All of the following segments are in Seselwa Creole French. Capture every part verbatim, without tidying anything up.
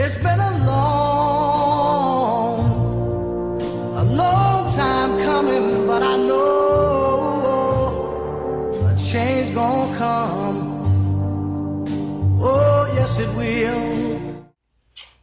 It's been a long, a long time coming, but I know a change gonna come. Oh, yes, it will.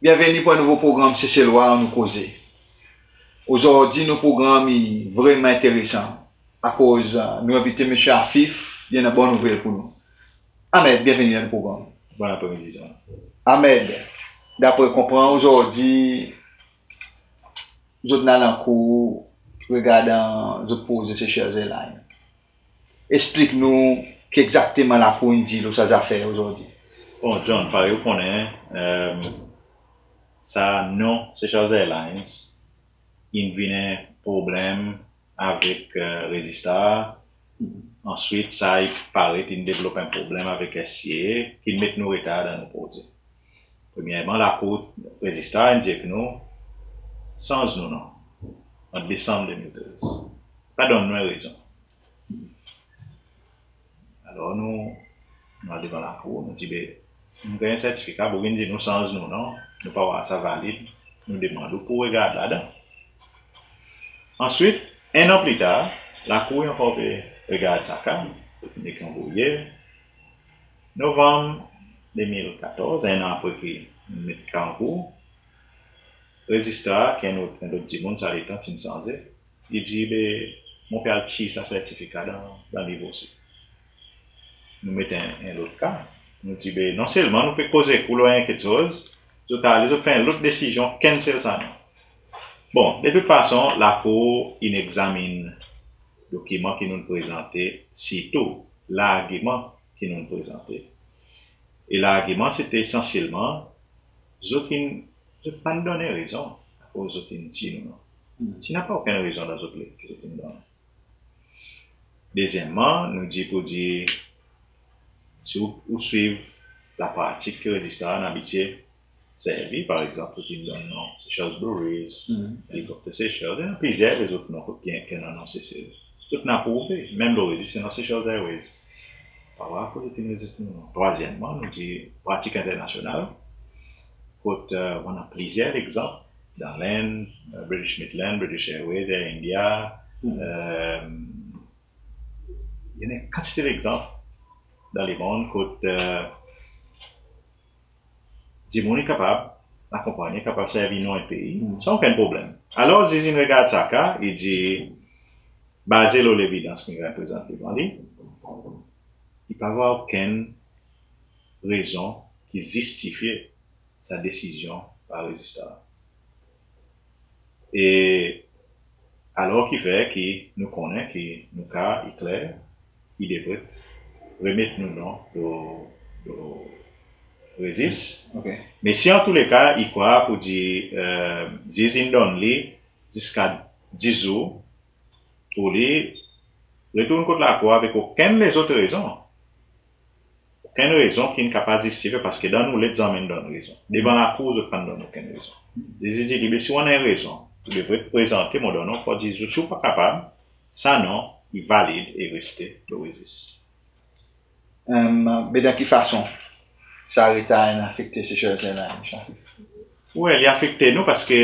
Byenveni pour en nouvo progranm Seselwa Annou Koze. Ozordi nou progranm i vreman enteresan, akoz nou envite Msye Afif, i annan bon nouvel pour nou. Ahmed, byenveni dan nou progranm. Bon apremidi, John. Ahmed, dapre konpran, ozordi zot in al ankour regardan zot proze Seychelles Airlines. Eksplik nou ki egzakteman Lakour in dir lo sa zafer ozordi. Bon, John, parey ou konnen, sa non Seychelles Airlines in vin en problenm avek Rezistrar. Answit sa i paret in devlop en problenm avek S T A ki'n met nou retar dan nou proze. Premyerman, Lakour, Rezistrar in dir ek nou sanz nou non an Desanm de mil trez. Pa donn nou en rezon. Alor nou, nou al devan Lakour, nou dir, be nou ganny sertifika, boug in dir nou sanz nou non, nou pa war sa valid, nou demann ou pour regard ladan. Answit, en an pli tar, Lakour i ankor pe regard sa ka, nek anvoye. Novanm de mil katorz, en an apre ki met ka ankour, Rezistrar, ki en lot, en lot dimoun sa letan ti'n sanze, i dir, be mon pe al tir sa sertifika dan, dan liv osi. Nou met en, en lot ka. Nou dir, be non selman nou pe koz ek ou lo en keksoz, zot ale zot fer en lot desizyon, cancel sa non. Bon, de tout fason, Lakour in egzamin dokiman ki nou'n prezante, sirtou largiman ki nou'n prezante. E largiman sete esansyelman zot in, zot pa'n donn rezon akoz zot in tir nou non. Ti napa okenn rezon dan zot let ki zot in donn. Dezyenmman, nou dir pour dir, si ou, ou swiv lapratik ki Rezistrar in abitye servi, par egzanp, zot in donn non Seychelles Breweries, Helicopter Seychelles, e plizyer lezot non ki, ki annan non Sesel. Zot in aprouve, menm lo rezis i annan Seychelles Airways. Pa war akoz zot in rezis nou non. Trwazyenmman, nou dir pratik enternasyonal, kot ou annan plizyer legzanp dan Lenn, British Midland, British Airways, Air India, i annan en kantite legzanp dan lemonn kot dimoun i kapab, lakonpannyen i kapab servi non en pei san okenn problenm. Alor ziz in regard sa ka, i dir, baze lo levidans ki in ganny prezant devan li, i pa war okenn rezon ki zistifye sa desizyon par Rezistrar. E alor ki fer ki nou konnen ki nou ka i kler, i devret remet nou non lo, lo rezis. Me si antouleka i krwar pour dir ziz in donn li ziska dis zour pour li retourn kot Lakour avek okenn lezot rezon, okenn rezon ki'n kapab zistifye, paske dan nou let zanmen in donn rezon. Devan Lakour zot pa'n donn okenn rezon. Ziz i dir li, be si ou annan en rezon, ou devret prezante, mon donn ou ankor dis zour. Si ou pa kapab, sa non i valid e reste lo rezis. Be dan ki fason sa retar in afekte Seychelles Airlines sa? Well, i afekte nou paske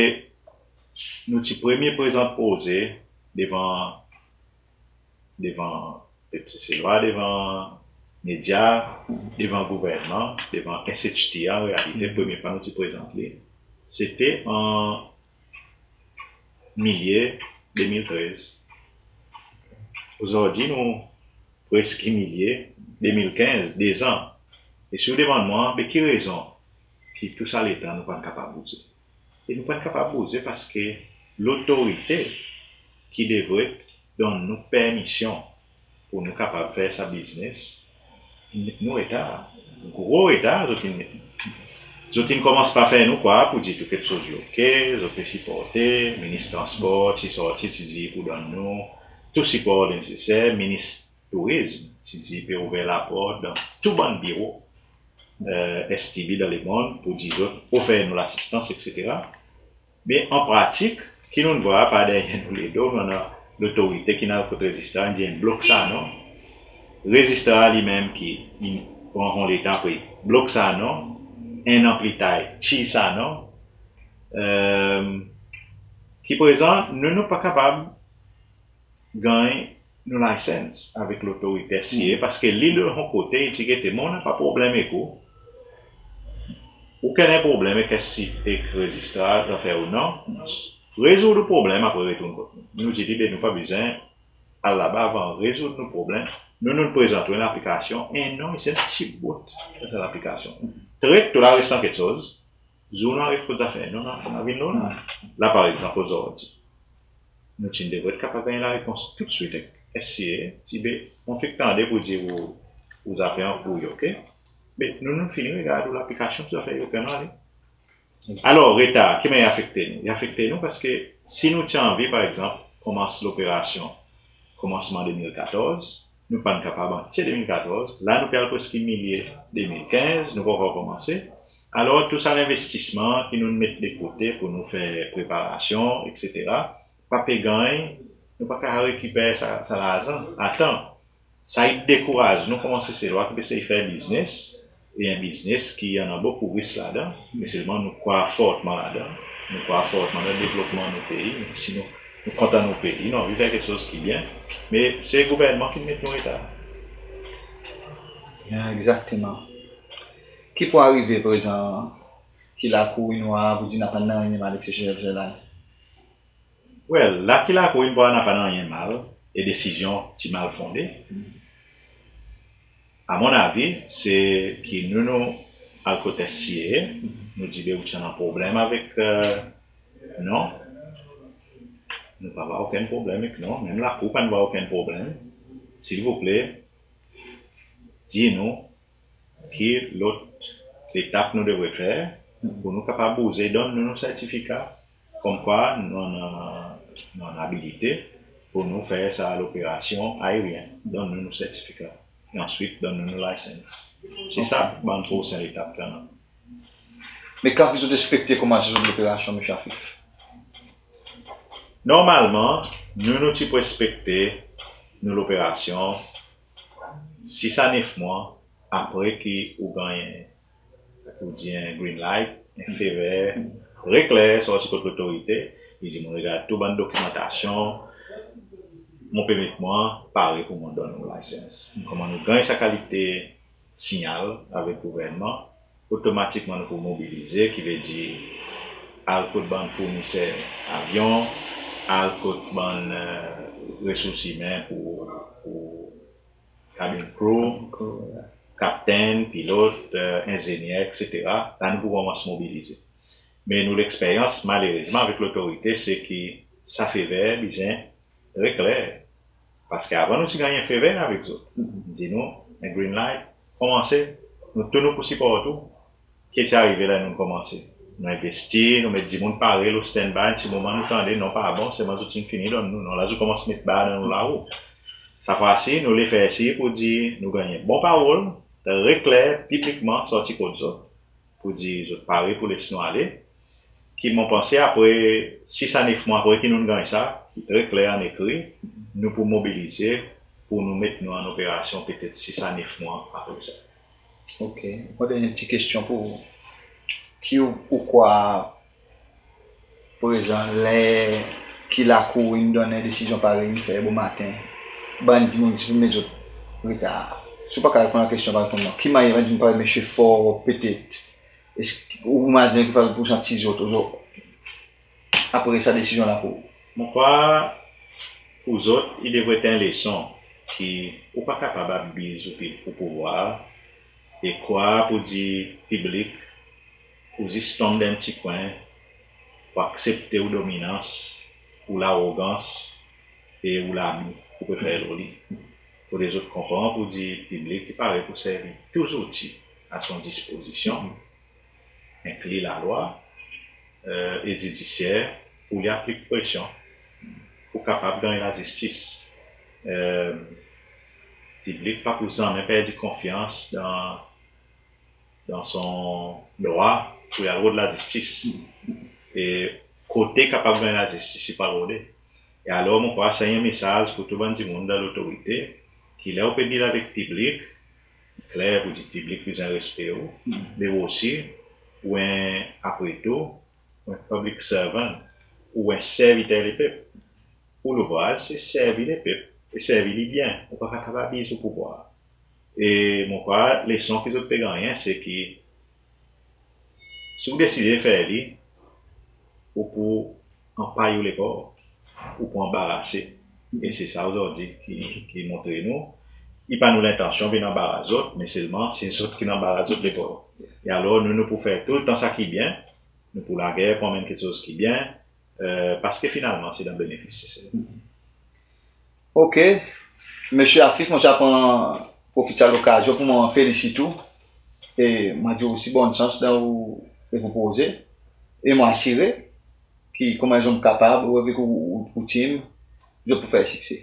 nou ti premye prezant proze devan, devan pep Seselwa, devan medya, devan gouvernman, devan S H T an realite, premye fwa nou ti prezant li, sete an milye de mil trez. Ozordi nou preski milye de mil kenz, dezan. E si ou demann mwan, be ki rezon ki tou sa letan nou pa'n kapab bouze? E nou pa'n kapab bouze paske lotorite ki devret donn nou permisyon pour nou kapab fer sa biznes, nou retar, gro retar zot in met nou. Zot in konmans par fer nou krwar pour dir tou keksoz i oke, zot pe siporte, Minis Transpor ti sorti ti dir pour donn nou tou sipor neseser, Minis Tourizm ti dir pe ouver laport dan tou bann biro S T B dan lemonn pour dir zot ofer nou lasistans, etsetera. Me an pratik, ki nou'n war par deryer nou ledo, nou annan lotorite ki'n al kot Rezistrar, in dir in blok sa non. Rezistrar li menm ki in pran son letan apre i blok sa non. en an pli tar, tir sa non. Ki prezan nou, nou pa kapab ganny nou license avek lotorite SCAA, paske li, de son kote, i dir, gete, mon napa problenm ek ou. Ou ki annan problenm ek SCAA, ek rezistrar zafer ou non, rezoud ou problenm, apre retourn kot nou. Nou dir li, be nou pa bezwen al laba avan rezoud nou problenm. Nou, nou prezant ou en laplikasyon, e non, i ti bout dan sa laplikasyon. Tret tou larestan keksoz, zour nou ariv kot zafer nou, nou, nou vin lo la. La, par egzanp, ozordi, nou ti'n devret kapab ganny larepons toudswit ek SCAA, dir, be mon fek tande pour dir ou, ou zafer an kour i ok. Be nou, nou fini regard ou laplikasyon, tou zafer i ok, nou ale. Alor, retar, ki mannyer i afekte nou? I afekte nou paske si nou ti anvi, par egzanp, konmans loperasyon komansman de mil katorz, nou pa'n kapab antye de mil katorz, la nou pe al preski milye de mil kenz, nou pa ankor konmanse. Alor, tou sa lenvestisman ki nou'n met de kote pour nou fer preparasyon, etsetera, pa pe ganny, nou pa kapab rekiper sa, sa larzan a tan. Sa i dekouraz nou konman Seselwa ki pe esey fer biznes, e en biznes ki annan bokou risk ladan, me selman nou krwar fortman ladan. Nou krwar fortman dan devlopman nou pei. Si nou, nou kontan nou pei, nou anvi fer keksoz ki byen, me se gouvernman ki'n met nou an retar. Ya, egzakteman. Ki pou arive prezan ki Lakour in war pour dir napa nanryen mal ek Seychelles Airlines? Well, la ki Lakour in war napa nanryen mal, e desizyon ti mal fonde. A mon avi, se ki nou, nou al kot SCAA, nou dir, be ou ti annan problenm avek, e, non. Nou pa war okenn problenm ek non, menm Lakour pa'n war okenn problenm. Silvouple, dir nou ki lot etap nou devret fer pour nou kapab bouze, donn nou nou sertifika konmkwa nou annan, nou annan abilite pour nou fer sa loperasyon aeryen, donn nou nou sertifika, e answit donn nou nou license. Se sa bann prosen etap ki annan. Me kan ki zot espekte konmanse zot loperasyon, Msye Afif? Normalman, nou, nou ti pou espekte nou loperasyon sis a nef mwan apre ki ou ganny, sa ki ou dir, en green light, en fey ver tre kler sorti kot lotorite, i dir, mon regard tou bann dokimantasyon, mon pe met mwan pare pour mon donn ou license. Konman nou ganny sa kalite sinyal avek gouvernman, otomatikman nou pou mobilize, ki vedir al kot bann fourniser avyon, al kot bann, e, resours imen pour, pour cabin crew, kaptenn, pilot, e, enzenyer, etsetera. La nou pou konmans mobilize. Me nou leksperyans, malerezman, avek lotorite, se ki sa fey ver bezwen tre kler. Paske avan nou ti ganny en fey ver avek zot. Dir nou, en green light, konmanse, nou tou nou pou siport ou. Ki ti arive la nou'n konmanse? Nou envesti, nou met dimoun pare lo standby, ti moman nou tande, non, pa bon, selman zot ti'n fini donn nou, non, la zot konmans met bar dan nou larou. Sa fwa si, nou le fer sir pour dir nou ganny bon parol, tre kler, piblikman, sorti kot zot, pour dir zot pare pour les nou ale. Ki mon panse apre sis a nef mwan apre ki nou'n ganny sa, ki tre kler an ekri, nou pou mobilize pour nou met nou an operasyon petet sis a nef mwan apre sa. Ok. Mon dernyen pti kestyon pour ou. Ki ou, ou krwar prezan, ler ki Lakour in donn en desizyon parey in fer bomaten, bann dimoun ti pou met zot retar? Si ou pa kapab reponn la kestyon, pa reponn mwan. Ki mannyer bann dimoun parey Msye Faure, petet, eski ou mazinen ki fodre pou santi zot, zot apre sa desizyon Lakour? Mon krwar pour zot, i devret en leson ki ou pa kapab abiz ou pi-, ou pouvwar, e krwar pour dir piblik ou zis tonm dan en pti kwen, pour aksepte ou dominans, ou larogans e ou labi ou pe fer lo li. Fodre zot konpran pour dir piblik i pare pour servi tou zouti a son dispozisyon, enkli lalwa, e, e zidisyer, pour li aplik presyon pour kapab ganny lazistis. E, piblik pa pou zanmen perdi konfyans dan, dan son drwa pour li al rod lazistis. E kote i kapab ganny lazistis, i pa rode. E alor, mon krwar sa i en mesaz pour tou bann dimoun dan lotorite, ki ler ou pe deal avek piblik, kler pour dir piblik bezwen respe ou, me osi ou en, apre tou, ou en public servant, ou en serviter lepep. Ou louvraz se servi lepep e servi li byen. Ou pa kapab abiz ou pouvwar. E mon krwar leson ki zot pe gannyen se ki si ou deside fer li, ou pou anpay ou lekor, ou pou anbarase. E se sa ozordi ki, ki montre nou, i pa nou lentansyon vin anbaras zot, me selman se zot ki'n anbaras zot lekor. E alor nou, nou pou fer toultan sa ki byen, nou pou lager pou anmenn keksoz ki byen, e, paski finalman se dan benefis Sesel. Ok. Msye Afif, mon ti a pran, profit sa lokazyon pour mwan felisit ou. E mon dir ou osi bonn sans dan ou, e ou proze. E mon asire ki konman en zonm kapab, ou avek ou, ou, ou tim, zot pou fer sikse.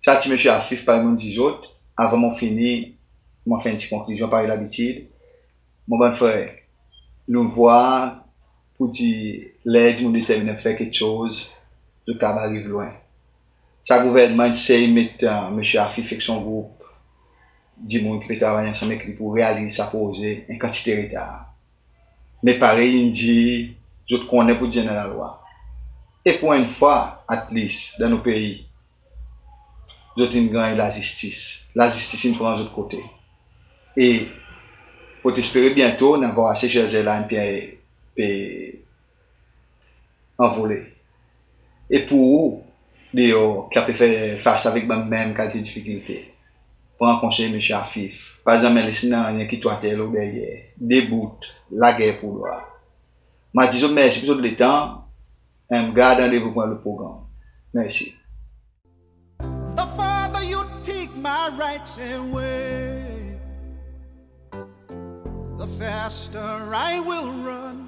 Sa ti Msye Afif, parey mon dir zot, avan mon fini, mon fer en pti konklizyon parey labitid. Mon bann frer, nou vwar pour dir ler dimoun determinen fer keksoz, zot kapab ariv lwen. Sa gouvernman i esey met, e, Msye Afif ek son group dimoun ki pe travay ansanm ek li pour realiz sa proze en kantite retar. Me parey in dir, zot konnen pour dir annan lalwa. E pour enn fwa, at least, dan nou pei, zot in ganny lazistis. Lazistis in pran zot kote. E fotespere byento nou ava war se Jersey la pe, pe anvole. E pour ou deor ki a pe fer fas avek bann menm kalite difikilte, pran konsey Msye Afif. Pa zanmen les nanryen kit ou ater lo deryer. Debout, lager pour dwa. Mon a dir zot mersi pour zot letan. E mon a gard randevou pour en lot progranm. Mersi. The farther you take my rights away, the faster I will run.